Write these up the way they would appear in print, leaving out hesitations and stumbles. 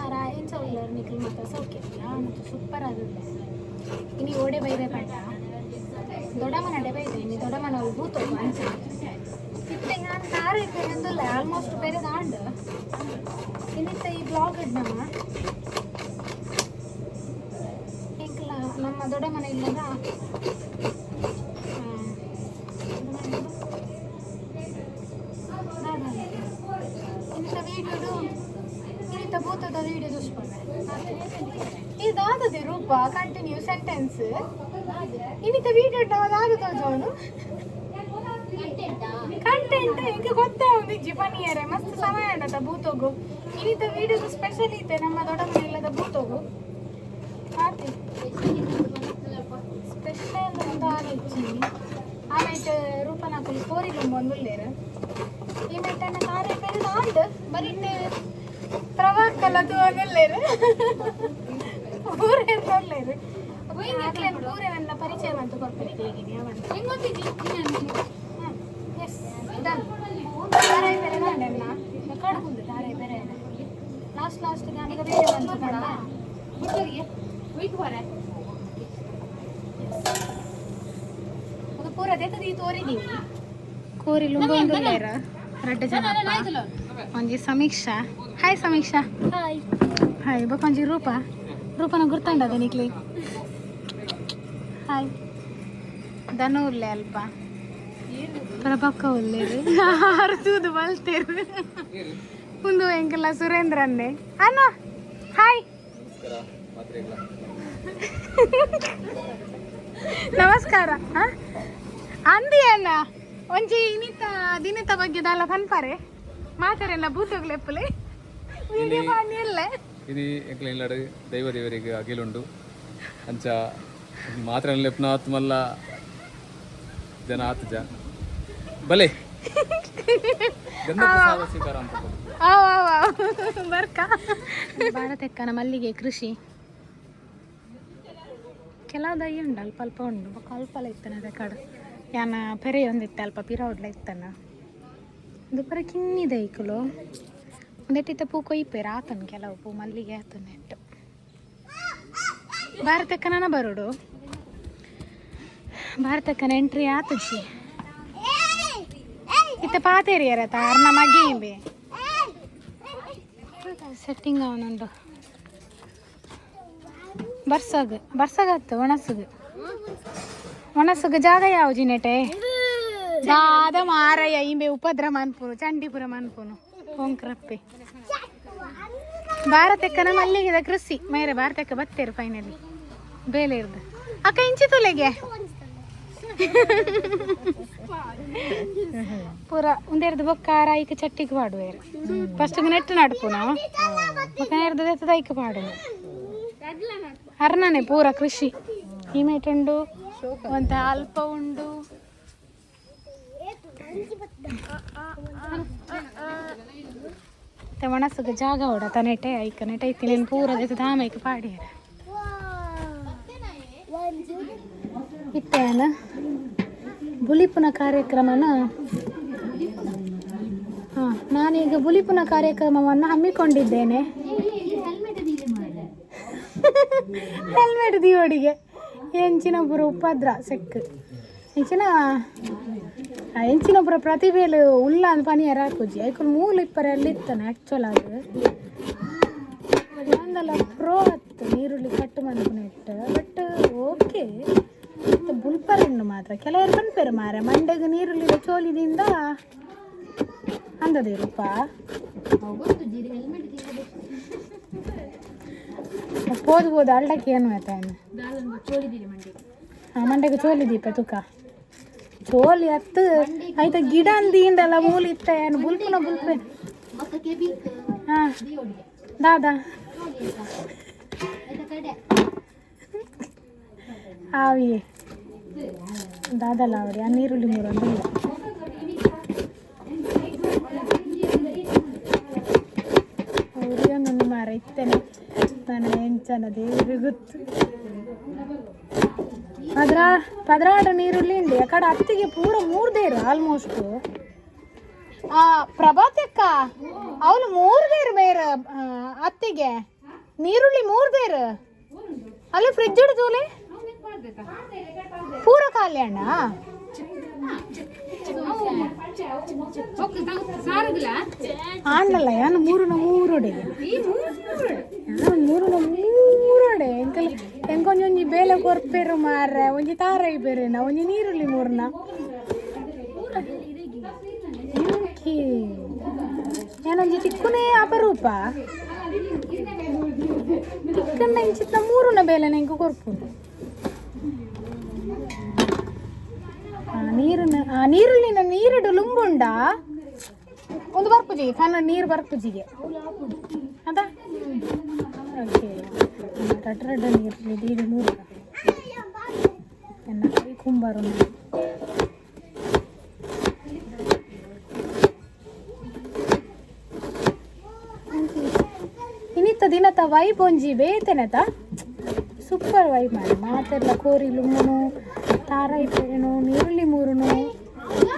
ನಮಸ್ಕಾರ. ಎಂಚ ಉಲ್ಲರ್ ನಿಕುಲು ಮಾತ? ಸೌಖ್ಯ? ಯಾನ್ ಸೂಪರ್ ಆದುಲ್ಲೆ. ಇನಿ ಓಡೆ ಬೈದೆ ಪಂಡ ದೊಡ್ಡಮ್ಮನಡೆ ಬೈದೆ. ಇನಿ ದೊಡ್ಡಮ್ಮನ ಭೂತೋಗು ಅಂಚ ಇತ್ತೆ ಯಾನ್ ಕಾರ ಇಪ್ಪೆರೆಂದುಲ್ಲೆ, ಆಲ್ಮೋಸ್ಟ್ ಬೇರೆ ದಾಂಡ್. ಇನ್ನಿತ್ತ ಈ ಬ್ಲಾಗ್ ನಮ್ಮ ಎಂಕಲ ನಮ್ಮ ದೊಡ್ಡಮ್ಮನ ಇಲ್ಲದ ಇನ್ನಿತ್ತ ವೀಡಿಯೋಡು, ಇನ್ನಿತ್ತ ಭೂತದ ವೀಡಿಯೋ ದುಷ್ಪಂಡೆ. ಇದಾದದೆ ರೂಪ ಕಂಟಿನ್ಯೂ ಸೆಂಟೆನ್ಸ್. ಇನ್ನಿತ್ತ ವೀಡಿಯೋ ನಾವು ದಾದ ತೋಜೋನು ಕಂಟೆಂಟ್ ಎಂಕ್ ಗೊತ್ತೇ ಒಂದಿಜ್ಜಿ ಪನಿಯರೆ. ಮಸ್ತ್ ಸಮಯ ಆಂಡತ ಭೂತೋಗು. ಇನ್ನಿತ್ತ ವೀಡಿಯೋದು ಸ್ಪೆಷಲ್ ಇತ್ತೆ ನಮ್ಮ ದೊಡ್ಡಮ್ಮನ ಇಲ್ಲದ ಭೂತೋಗು ಆತಿ. ಸ್ಪೆಷಲ್ ಒಂದು ಆಲೋಚಿ ಆಮೇಲೆ ರೂಪನಾಕುಲು ಕೋರಿಲುಂಬ ಒಂದುಲ್ಲೇರು. ಈ ಮೆಟ್ಟನ್ನ ಕಾರ್ಯ ಪೆರಿದ ಆಂಡ್ ಬರಿಟ್ಟೆ ಪ್ರವಾಕಲ ತೂವೊಂದುಲ್ಲೇರು, ಊರೇ ಉಲ್ಲೇರು. ಅಕ್ಲೆನ್ ಪೂರ ನನ್ನ ಪರಿಚಯ ಮಂತು ಕೊರ್ಪೆನೆ ನಿಕ್ಲೆಗ್ ಯಾವನ್. Yes, done. ತಾರಾಯಿ ಬೇರೆ ದಾಂಡೆನ್ನ ಕಡ್ಕುಂದು ತಾರಾಯಿ ಬೇರೆ. ಲಾಸ್ಟ್ ಲಾಸ್ಟ್ ನಾನೀಗ ಬೇರೆ ಬಂತು ಪಂಡ. ಅದು ಪೂರ ದೆತ್ತದ ಈ ತೋರಿದೀನಿ. ಕೋರಿ ಲುಂಬೊಂದುಲ್ಲೇರ ರಡ್ಡ್ ಜನ. ಒಂಜಿ ಸಮೀಕ್ಷಾ. ಹಾಯ್ ಸಮೀಕ್ಷಾ. ಹಾಯ್. ಹಾಯ್. ಬೊಕೊಂಜಿ ರೂಪ. ರೂಪನ ಗುರ್ತಂಡದ ನಿಕ್ಲೆ? ಹಾಯ್. ದನ ಉಲ್ಲೆ ಅಲ್ಪ, ಪ್ರಭಕ್ಕ ಉಲ್ಲೇರು, ಆರು ತೂದು ಬಲ್ತೇರು. ಉಂದು ಎಂಕಲ್ಲ ಸುರೇಂದ್ರನ್ನೇ ಅಣ್ಣ. ಹಾಯ್. ನಮಸ್ಕಾರ. ಅಂದಿ ಅಣ್ಣ, ಒಂಜಿ ಇನ್ನಿತ ದಿನದ ಬಗ್ಗೆ ದಾಲ ಪನ್ಪಾರೆ ಮಾತಾರೆಲ್ಲ ಭೂತೋಗ್ಲೆಪ್ಪಲೆ ವಿಡಿಯೋ ಮಾಡಿ ಎಲ್ಲ. ಇನಿ ಎಂಕ್ಲ ಇಲ್ಲಡ್ ದೈವ ದೇವರಿಗೆ ಅಗಿಲುಂಡು. ಅಂಚ ಮಾತ್ರ ಲೆಪ್ನ ಆತ್ಮಲ್ಲ ಜನ ಆತಜ ಬಲೆ ಗಂಧ ಪ್ರಸಾದ ಸ್ವೀಕಾರ ಅಂತ. ಅವ್ ಅವ್ ಅವ್ ಬರ್ಕ. ಭಾರತಕ್ಕನ ಮಲ್ಲಿಗೆ ಕೃಷಿ ಕೆಲವು ದೈ ಉಂಡು, ಅಲ್ಪ ಅಲ್ಪ ಉಂಡು. ಬೊಕ್ಕ ಅಲ್ಪಲ ಇತ್ತನ ಅದ ಕಡೆ ಯಾನ ಪೆರೆ ಒಂದಿತ್ತೆ, ಅಲ್ಪ ಪಿರವುಡ್ಲ ಇತ್ತನ. ಇದು ಪರ ಕಿನ್ನಿ ದೈಕುಲು. ಒಂದೆಟ್ಟಿತ್ತ ಪೂ ಕೊಯ್ಪೇರು ಆತನ, ಕೆಲವು ಪೂ ಮಲ್ಲಿಗೆ ಆತನ ನೆಟ್ಟು. ಭಾರತಕ್ಕನ ಬರೋಡು. ಭಾರತಕ್ಕನ ಎಂಟ್ರಿ ಆತಜಿ. ಇತ್ತ ಪಾತೇರಿಯರ ಅರ್ನ ಮಗೇಂಬೆ ಸೆಟ್ಟಿಂಗ್ ಅವನುಂಡು. ಬರ್ಸಗ್ ಬರ್ಸಗತ್ತು. ಒಣಸುಗು ಒಣಸುಗು ಜಾಗ ಯಾವ ಜಿನೆಟೆ ದಾದ ಮಾರಯ್ಯ. ಇಂಬೆ ಉಪದ್ರ ಮನ್ಪುನು, ಚಂಡಿಪುರ ಮನ್ಪುನು ಪೊಂಕ್ರಪ್ಪೆ. ಭಾರತಕ್ಕನ ಮಲ್ಲಿಗೆದ ಕೃಷಿ ಮೇರೆ. ಭಾರತಕ್ಕೆ ಬತ್ತೇರು ಫೈನಲಿ ಬೇಲೆ ಇರ್ದು. ಅಕ್ಕ, ಇಂಚಿ ತುಲೆಗೆ ಪೂರ ಉಂದೆರ್ದು ಬೊಕ್ಕ ಐಕ್ ಚಟ್ಟಿಗೆ ಪಾಡುವೇರು. ಫಸ್ಟ್ ನೆಟ್ ನಡ್ಪುನ, ಬೊಕ್ಕ ನೇರ್ದ ದೆತ್ತದ ಐಕ್ ಪಾಡುನು. ಅರ್ನನೆ ಪೂರ ಕೃಷಿ. ಈ ಮೇಟ್ ಉಂಡು, ಒಂತೆ ಅಲ್ಪ ಉಂಡು. ಮತ್ತೆ ಒಣಸುಗ ಜಾಗ ಉಡ ತನೆಟೆ ಐಕ್ ನೆಟ ಇತ್ತಿನ ಪೂರ ದೆತ್ತದ ಆಮೈಕ್ ಪಾಡಿಯರ. ಇತ್ತೇನ ಬುಲಿಪುನ ಕಾರ್ಯಕ್ರಮನ. ಹಾಂ, ನಾನೀಗ ಬುಲಿಪುನ ಕಾರ್ಯಕ್ರಮವನ್ನು ಹಮ್ಮಿಕೊಂಡಿದ್ದೇನೆ. ಹೆಲ್ಮೆಟ್ ದಿಯೋಡಿಗೆ ಎಂಚಿನ ಪೂರ ಉಪದ್ರ ಸೆಕ್. ಎಂಚಿನ ಎಂಚಿನ ಪೂರ ಪ್ರತಿಭೆಲು ಉಲ್ಲ ಅಂದ್ ಪನಿಯರ ಹಾಕುಜಿ. ಐಕುಲು ಮೂಲು ಇಪ್ಪರೆ ಅಲ್ಲಿ ಇತ್ತಾನೆ. ಆ್ಯಕ್ಚುಲ್ ಅದು ಒಂದಲ್ಲ ಪ್ರೋ ಹತ್ತು ನೀರುಳ್ಳಿ ಕಟ್ಟು ಮನ್ಪುನೆಟ್. ಬಟ್ ಓಕೆ, ಬುಲ್ಪರೆಣ್ಣು ಮಾತ್ರ ಕೆಲವರು ಪನ್ಪೆರು ಮಾರೆ, ಮಂಡೆಗ್ ನೀರುಳ್ಳಿದ ಚೋಲಿದಿಂದ ಅಂದದೆ ರೂಪ. ಪೋದು ಪೋದು ಅಲ್ಡಕ್ಕೆ ಏನು ಆಯ್ತಾನೆ. ಹಾಂ, ಮಂಡೆಗೆ ಚೋಲಿ ದೀಪ ತುಕ ಚೋಲಿ ಹತ್ತು ಆಯ್ತಾ. ಗಿಡ ಅಂದಿಂದಲ್ಲ ಮೂಲಿ ಇತ್ತ ಏನು ಬುಲ್ಪುನ ಬುಲ್ಪೆ. ಹಾಂ ದಾದಾ ಆವಿಯೇ ದಾದಲ್ಲ ಅವರಿ ಆ ನೀರುಳ್ಳಿ ಮೂರು ಅಂದಿಲ್ಲ. ಅವ್ರಿಗೊಂದೊಂದು ಮಾರ ಇತ್ತೇನೆ ನಾನು. ಎಂಚನ ದೇವ್ರಿಗೆ ಗೊತ್ತು. ಪದ್ರಾ ಪದ್ರಾಡ ನೀರುಳ್ಳಿ ಉಂಡು. ಅಕಡೆ ಅತ್ತಿಗೆ ಪೂರ ಮೂರ್ದೇರು ಆಲ್ಮೋಸ್ಟ್. ಆ ಪ್ರಭಾತಕ್ಕ ಅವಳು ಮೂರ್ದೇರು ಬೇರೆ ಅತ್ತಿಗೆ. ನೀರುಳ್ಳಿ ಮೂರ್ದೇರು ಅಲ್ಲಿ ಫ್ರಿಜ್ ಇಡ್ತೂಲೆ ಪೂರ ಖಾಲಿ ಅಣ್ಣ. ಆಣ್ಣಲ್ಲ ಯಾನು ಮೂರುನ ಮೂರುಡೆ, ಯಾನು ಮೂರುನ ಮೂರುಡೆ. ಎಂಕಲ್ ಎಂಕೊಂಜೊಂಜಿ ಬೇಲೆ ಕೊರ್ಪೇರು ಮಾರ್ರೆ, ಒಂಜಿ ತಾರೈ ಬೇರೆನ, ಒಂಜಿ ನೀರುಳ್ಳಿ ಮೂರ್ನ. ಎಂಕಿ ಯಾನೊಂಜಿ ತಿಕ್ಕುನೇ ಅಪರೂಪ ತಿಕ್ಕಂಡ ಇಂಚಿತ್ತ ಮೂರುನ ಬೇಲೆನ ಎಂಕ ಕೊರ್ಪುನು. ನೀರುನ ಆ ನೀರುಳ್ಳಿನ ನೀರುಡು ಲುಂಬುಂಡ ಒಂದು ಬರ್ಪುಜಿಗೆ ಕನ್ನ ನೀರು ಬರ್ಪುಜಿಗೆ ಅದ. ಓಕೆ, ರಡ್ಡ ರಡ್ಡ ನೀರು ಇದು ಮೂರು ಎನ್ನ ಕೈ ಕುಂಬಾರು. ಇನ್ನಿತ್ತ ದಿನತ ವೈಬ್ ಒಂಜಿ ಬೇತೆನೆತ ಸೂಪರ್ ವೈಬ್ ಮಾಡಿ ಮಾತೆಲ್ಲ ಕೋರಿ ಲುಂಬುನು, ತಾರ ಇಪ್ಪೇನು, ನೀರುಳ್ಳಿ ಮೂರುನು,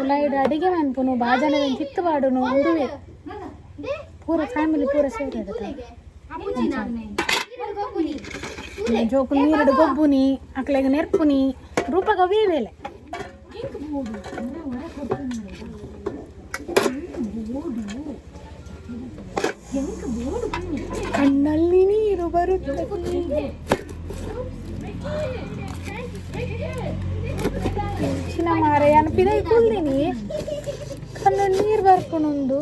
ಉಲಾಯಿಡ್ ಅಡಿಗೆ ಮನ್ಪುನು, ಬಾಜನ ಚಿತ್ತು ಪಾಡುನು. ಉಂದುವೆ ಪೂರ ಫ್ಯಾಮಿಲಿ ಪೂರ ಸೇರಿ ಜೋಕುಲು ನೀರುಡು ಗೊಬ್ಬುನಿ, ಅಕ್ಲೆಗ್ ನೆರ್ಪುನಿ, ರೂಪ ಗವೇ ಬೇಲೆ. ಕಣ್ಣಲ್ಲಿ ನೀರು ಬರುತ್ತದೆ. ಚಿನ್ನ ಮಾರೆ ಅನ್ಪಿದ ಕುಲ್ದಿನಿ, ಕಣ್ಣಲ್ಲಿ ನೀರು ಬರ್ಪುನುಂಡು.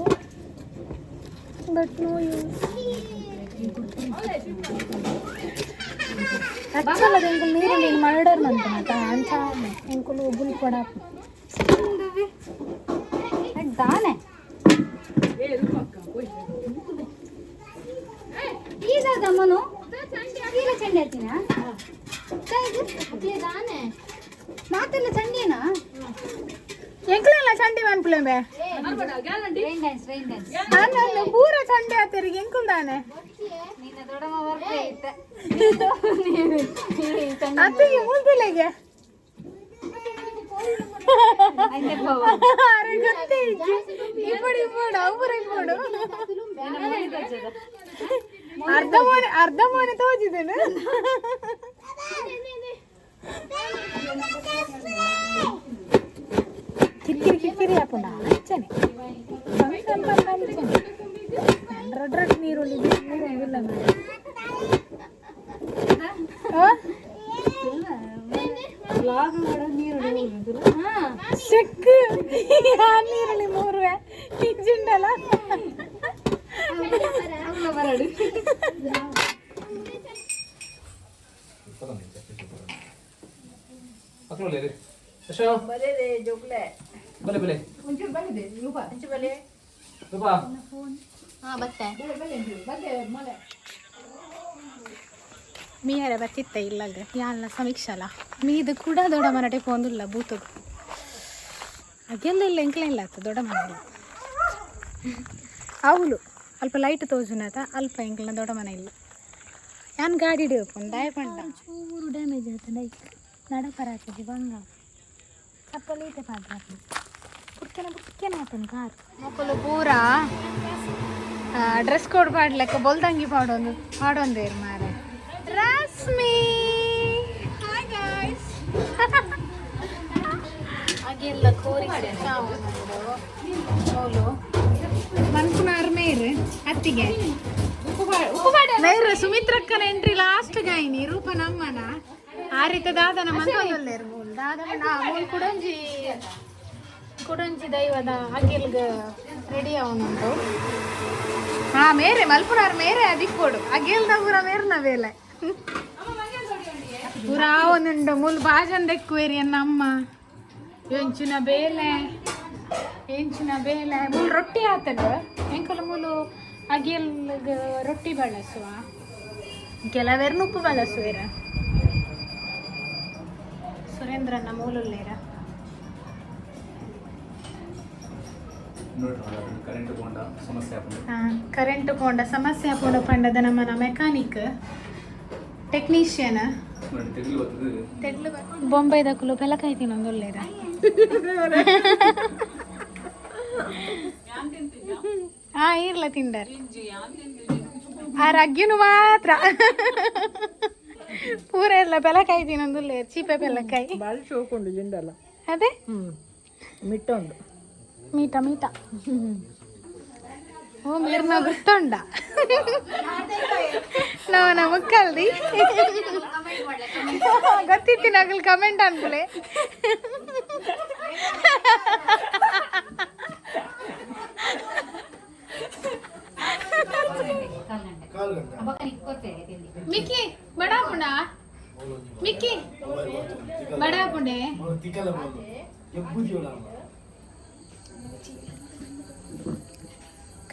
But no use. ಆಕ್ಚುಲ್ ಅದು ಎಂಕುಲು ನೀರಲ್ಲಿ ಮರ್ಡರ್ ಮಂತನತ ಅಂಚ ಎಂಕುಲು ಬುಲ್ಪಡ. ದಾನೆ ಈದಾದಮ್ಮನು ಈಲ ಚಂಡಿ ಆತಿನ ದಾನೆ ಮಾತೆಲ್ಲ ಚಂಡಿನಾ? ಎಂಕುಲೆಲ್ಲ ಚಂಡಿ ಮನ್ಪುಲೆಂಬೆ ರೈನ್ ಡ್ಯಾನ್ಸ್, ರೈನ್ ಡ್ಯಾನ್ಸ್. ನಾನು ಪೂರ ಚಂಡಿ ಆತರಿಗೆ ಎಂಕುಲ್ ದಾನೆ. ನಿನ್ನ ದೊಡ್ಡಮ್ಮ ಬರ್ಪೆ ಇತ್ತ. ಅತ್ತಿಗೆ ಮುಲ್ಪಿಲೆಗೆ ಅರೆ ಗೊತ್ತೇ ಇಜ್ಜಿ. ಇಪ್ಪಡು ಇಪ್ಪಡು ಅವ್ರ ಇಪ್ಪಡು ಅರ್ಧ ಮೋನೆ ಅರ್ಧ ಮೋನೆ ತೋಜಿದ್ದೇನೆ. ಕಿರಿಕಿರಿ ಕಿರಿಕಿರಿ ಆಪುಂಡ ಅಂಚನೆ ಫಂಕ್ಷನ್ ಪಂಡ ಅಂಚನೆ ರಡ್ ರಡ್ ನೀರುಳ್ಳಿ ನೀರು ಇಲ್ಲ. ಚೆಕ್ ಯಾ ನೀರುಳ್ಳಿ ಮೂರುವೆ ಇಜ್ಜಿಂಡಲ. ಬಲೆ ಬಲೆ ರೂಪಾ. ಹಾ ಬತ್ತೆ ಮೀಯರೆ ಬತ್ತಿತ್ತ ಇಲ್ಲಗ ಯಾಲ್ಲ ಸಮೀಕ್ಷಲ ಮೀದು ಕೂಡ ದೊಡ್ಡ ಮನಟೆ ಪೋಂದುಲ್ಲ ಬೂತಗು ಅಗೆಲ್ಲ ಇಲ್ಲ ಎಂಕ್ಲ ಇಲ್ಲ ಆತ ದೊಡ್ಡ ಮನೆ ಅವಳು ಅಲ್ಪ ಲೈಟ್ ತೋಜುನಾತ ಅಲ್ಪ ಎಂಕ್ಲ ದೊಡ್ಡ ಮನೆ ಇಲ್ಲ. ಯಾನ್ ಗಾಡಿ ಹಿಡಿಯಪ್ಪು ದಾಯ ಪಂಡ ಚೂರು ಡ್ಯಾಮೇಜ್ ಆಯ್ತು ಲೈಕ್ ನಡಪರ ಹಾಕಿದ್ವಿ ಬಂಗ ಚಪ್ಪಲಿ ಈತೆ ಪಾತ್ರ ಪುಟ್ಕೆನ ಪುಟ್ಕೆನ ಆತನ ಕಾರ್. ಮೊಕ್ಕಲು ಪೂರ ಡ್ರೆಸ್ ಕೋಡ್ ಪಾಡ್ಲೆಕ್ಕ ಬೊಲ್ದಂಗಿ ಪಾಡೊಂದು ಪಾಡೊಂದೇರು ಮಾರೆ. Rashmi hi guys. ಹಾಗೆಲ್ಲ ಕೋರಿ ಮೋಲು ಮನ್ಪುನಾರ್ ಮೇರ್ ಅತ್ತಿಗೆ ಮೇರ್ ಸುಮಿತ್ರಕ್ಕನ ಎಂಟ್ರಿ ಲಾಸ್ಟ್ ಗಾಯಿನಿ ರೂಪ ನಮ್ಮನ ಆ ರೀತಿ ದಾದನ ಮಂತೊಂದುಲ್ಲೇರು ಮೂಲ್ ದಾದನ ಮೂಲ್ ಕುಡೊಂಜಿ ಕುಡೊಂಜಿ ದೈವದ ಅಗಿಲ್ಗ ರೆಡಿ ಅವನುಂಟು. ಹಾ ಮೇರೆ ಮಲ್ಪುನಾರ್ ಮೇರೆ ಅದಿಕ್ಕೋಡು ಅಗಿಲ್ದ ಪೂರ ಮೇರ್ನ ಬೇಲೆ ಪೂರ ಒಂದುಂಡು ಮೂಲು ಬಾಜನ್ ದೆಕ್ಕುವೇರಿ ಅಮ್ಮ ಎಂಚಿನ ಬೇಲೆ ಎಂಚಿನ ಬೇಲೆ. ಮೂಲು ರೊಟ್ಟಿ ಆತಂಡು ಎಂಕಲ ಮೂಲು ಅಗಿಲ್ಗ ರೊಟ್ಟಿ ಬಳಸುವ, ಕೆಲವೇರ್ ಉಪ್ಪು ಬಳಸುವೇರ. ಸುರೇಂದ್ರನ ಮೂಲುಲ್ಲೇರ. ಕರೆಂಟ್ ಪೋಂಡ ಸಮಸ್ಯೆ ಆಪುಂಡು. ಕರೆಂಟ್ ಪೋಂಡ ಸಮಸ್ಯೆ ಆಪುಂಡು ಪಂಡದ ನಮ್ಮನ ಮೆಕ್ಯಾನಿಕ್ ಟೆಕ್ನಿಷಿಯನ್. ನೋಡಿ ತೆಗ್ಲು ಬರ್ತದೆ. ತೆಗ್ಲು ಬೊಂಬೈದಕ್ಕಲು ಪೆಲಕಾಯಿ ತಿನ್ನೊಂದೊಳ್ಳೇರ. ಹಾ ಇರ್ಲ ತಿಂಡರ್. ಆ ರಗ್ಗಿನು ಮಾತ್ರ ಪೂರ ಎಲ್ಲ ಪೆಲಕಾಯಿ ತಿನ್ನೊಂದುಲ್ಲ, ಚೀಪೆ ಪೆಲಕಾಯಿ. ಬಾರಿ ಶೋಕುಂಡು ಜಿಂಡಲ. ಅದೇ. ಮಿಟ್ಟ ಉಂಡು. ಮೀಟ ಮೀಟ. ಓ ಮೇರ್ನ ಗೊತ್ತುಂಡ ನಾವು ನಮಕ್ಕಲ್ದಿ ಗೊತ್ತಿತ್ತಿ ನಗಲ್ ಕಮೆಂಟ್ ಅನ್ಕುಲೆ. ಮಿಕ್ಕಿ ಬಡಾಪುಂಡ, ಮಿಕ್ಕಿ ಬಡಾಪುಂಡೆ.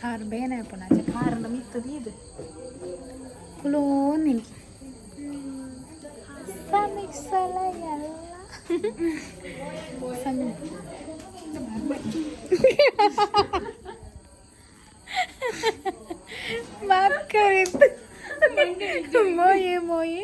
ಕಾರ್ ಬೇನೆ ಪುನಾಚೆ ಕಾರ್ ಮಿತ್ತು ಇದು ಕುಲೋನ್ ನಿಲ್ಕಿ ಸಮೀಕ್ಷಲ ಎಲ್ಲ ಮಾತ್ಕರಿತ್ತು ಮೋಯೆ ಮೋಯೆ.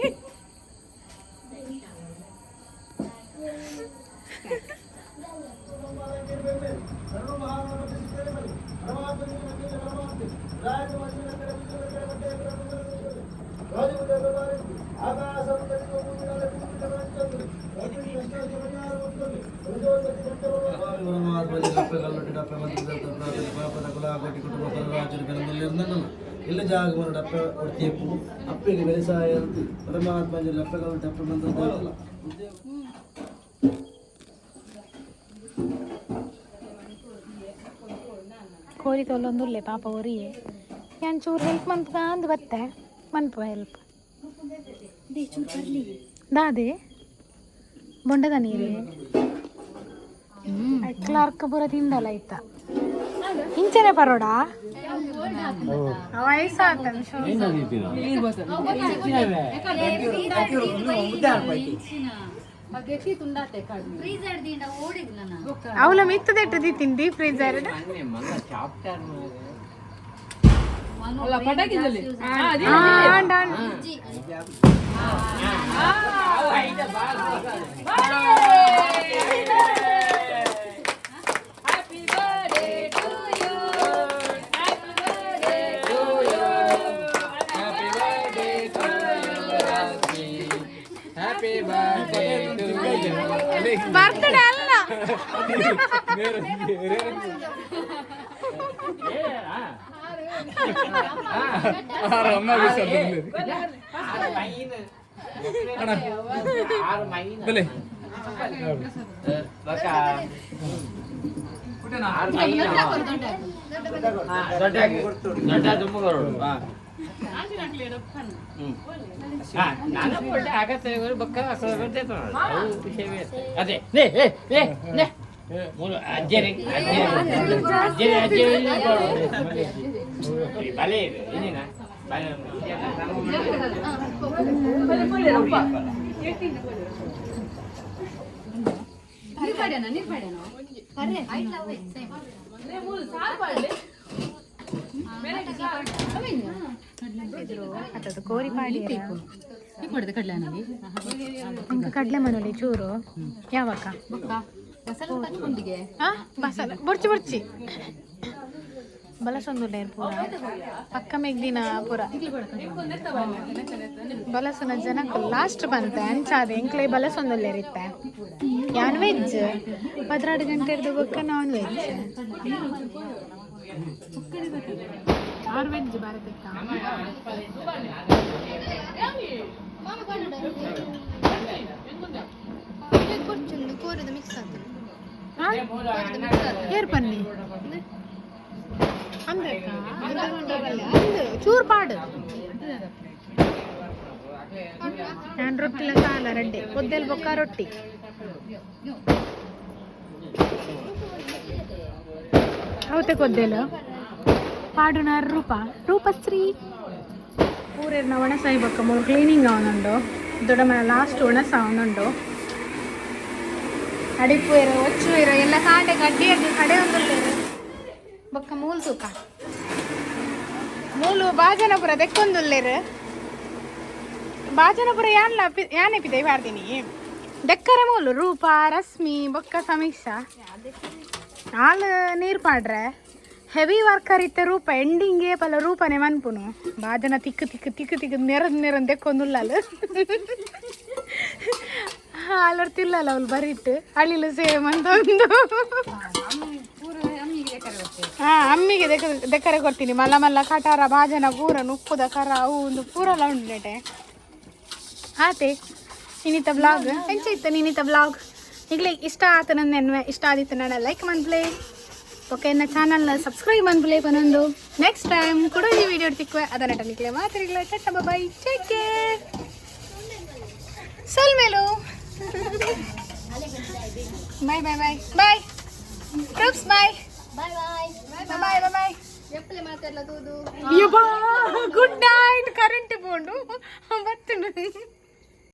ಇಲ್ಲ ಜಾಗ ಡಪ್ಪೆ ಹೊಡ್ತೀಪು ಅಪ್ಪಿಗೆ ಬೆಳೆಸಾಯ ಪರಮಾತ್ಮ ಲಪ್ಪೆಗಳು ಡಪ್ಪೆ ಬಂದ. ಕೋರಿ ತೊಲೊಂದುಲ್ಲೆ ಪಾಪ ಒರಿಯೆ. ಯಾನ್ ಚೂರು ಹೆಲ್ಪ್ ಮನ್ಪುಗ ಅಂದ್ ಬತ್ತೆ ಮನ್ಪುವ ಹೆಲ್ಪ್ ದಾದೆ ಬೊಂಡದ ನೀರು ಕ್ಲಾರ್ಕ್ ಪೂರ ತಿಂದಲ್ಲ ಇತ್ತ ಇಂಚನೆ ಪರೋಡ ವಯಸ್ಸಾತನ. ಅವಳ ಮಿತ್ತದೆಟ್ಟು ತಿಂಡಿ ಫ್ರೀಜರ್. ಹ್ಯಾಪಿ ಬರ್ತ್ಡೇ ಟು ಬರ್ತಡೆ ಅಲ್ಲ. ಅಮ್ಮ. ಬಲೆ ದೊಡ್ಡ ದುಂಬು ಬರೋಡು. ನಾನು ಒಳ್ಳೆ ಆಗತ್ತೆ ಬಕ್ಕ ಅದೇ ನೇ ಏ ಏ ನೇ ಮೂರು ಅಜ್ಜರಿ ಅಜ್ಜರಿ ಅಜ್ಜರಿ ಅಜ್ಜರಿ ಬಲೆ ಇದೆ ಏನೇನ ಬಲೆ. ಅದು ಕೋರಿ ಪಾಡಿ ಕಡಲೆ ಮನೋಲಿ ಚೂರು ಯಾವಕ್ಕ ಬಸಲ ಬುರ್ಚಿ ಬುರ್ಚಿ ಬಲಸೊಂದುಲ್ಲ ಪೂರ ಪಕ್ಕ ಮೆಗ್ದಿನ ಪೂರ ಬಲಸುನ ಜನಕ್ಕೆ ಲಾಸ್ಟ್ ಬಂತೆ ಅಂಚಾದ ಎಂಕ್ಲೆ ಬಲಸೊಂದುಲ್ಲೇರಿತ್ತೆ. ಯಾನ್ ವೆಜ್ 12 ಗಂಟೆ ಹಿಡ್ದು ಬೊಕ್ಕ ನಾನ್ ವೆಜ್ ಆರು ವೆಜ್ ಭಾರತಕ್ಕ. ಏರ್ ಪನ್ನಿ ಅಂದಕ್ಕ ಅಂದು ಚೂರು ಪಾಡು. ನಾನು ರೊಟ್ಟಿಲ ಸಾಲ ರಡ್ಡೆ ಕೊದ್ದೆಲ್ ಬೊಕ್ಕ ರೊಟ್ಟಿ ಅವತೆ ಕೊದ್ದೆಲು ಪಾಡುನ ರೂಪ ರೂಪಶ್ರೀ ಊರೇರ್ನ ಒಣಸಾಯಿ ಬೊಕ್ಕ ಮೂರು ಕ್ಲೀನಿಂಗ್ ಅವನುಂಡು ದೊಡ್ಡ ಮನೆ ಲಾಸ್ಟ್ ಒಣಸ ಅವನುಂಡು ಅಡಿಪು ಇರೋ ಒಚ್ಚು ಇರೋ ಎಲ್ಲ ಕಾಂಡೆ ಗಡ್ಡಿ ಕಡೆ ಒಂದು ಬೊಕ್ಕ ಮೂಲ್ ತೂಕ ಮೂಲು ಬಾಜನಪುರ ದೆಕ್ಕೊಂದುಲ್ಲೇರು ಬಾಜನಪುರ ಯಾನ್ಲ ಯಾನೆ ಪಿದೆ ಪಾಡ್ತೀನಿ ದೆಕ್ಕರೆ ಮೂಲು ರೂಪ ರಶ್ಮಿ ಬೊಕ್ಕ ಸಮೀಕ್ಷಾ ಆಲ್ ನೀರು ಪಾಡ್ರೆ. ಹೆವಿ ವರ್ಕರ್ ಇತ್ತೆ ರೂಪ ಎಂಡಿಂಗ್ ಪಲ ರೂಪನೆ ಮನ್ಪುನು. ಬಾಜನ ತಿಕ್ಕು ತಿಕ್ಕು ತಿಕ್ಕು ತಿಕ್ಕು ನೆರದ್ ನೆರನ್ ದೆಕ್ಕೊಂದುಲ್ಲಲ್. ಆಲರ್ ತಿಲ್ಲಲ್ಲ ಅವಳು ಬರಿಟ್ಟು ಅಳಿಲು ಸೇಮ್ ಅಂತ ಒಂದು. ಹಾ, ಅಮ್ಮಿಗೆ ದೆಕ ದೆಕ್ಕರೆ ಕೊಡ್ತೀನಿ. ಮಲ್ಲ ಮಲ್ಲ ಕಟಾರ, ಬಾಜನ ಪೂರ ನುಪ್ಪುದ ಕರ, ಅವು ಒಂದು ಪೂರಲ ಉಂಡು ನೆಟೆ. ಆತೆ ಇನ್ನಿತ ಬ್ಲಾಗ್ ಎಂಚ ಇತ್ತು? ನಿನ್ನಿತ ಬ್ಲಾಗ್ ಈಗಲೇ ಇಷ್ಟ ಆತ ನನ್ನ ಇಷ್ಟ ಆದಿತ್ತು ನನ್ನ ಲೈಕ್ ಮನ್ಪ್ಲೆ, ಓಕೆ, ನನ್ನ ಚಾನಲ್ನ ಸಬ್ಸ್ಕ್ರೈಬ್ ಮನ್ಪ್ಲೆ ಪನೊಂದು. ನೆಕ್ಸ್ಟ್ ಟೈಮ್ ಕೂಡ ಈ ವಿಡಿಯೋ ತಿಕ್ಕುವೆ. ಅದನ್ನ ನಿಕ್ಲೆ ಮಾತ್ರಿಗ್ಲ ಚಟ್ಟ. Bye, take care. ಸೊಲ್ಮೇಲು. Bye bye bye bye troops, bye. Bye bye. Bye bye bye. ಎಪ್ಪಲೆ ಮಾತಾಡ್ಲ ತೂದು. Good night. Current ಪೋಂಡು ಬತ್ತುಂಡು.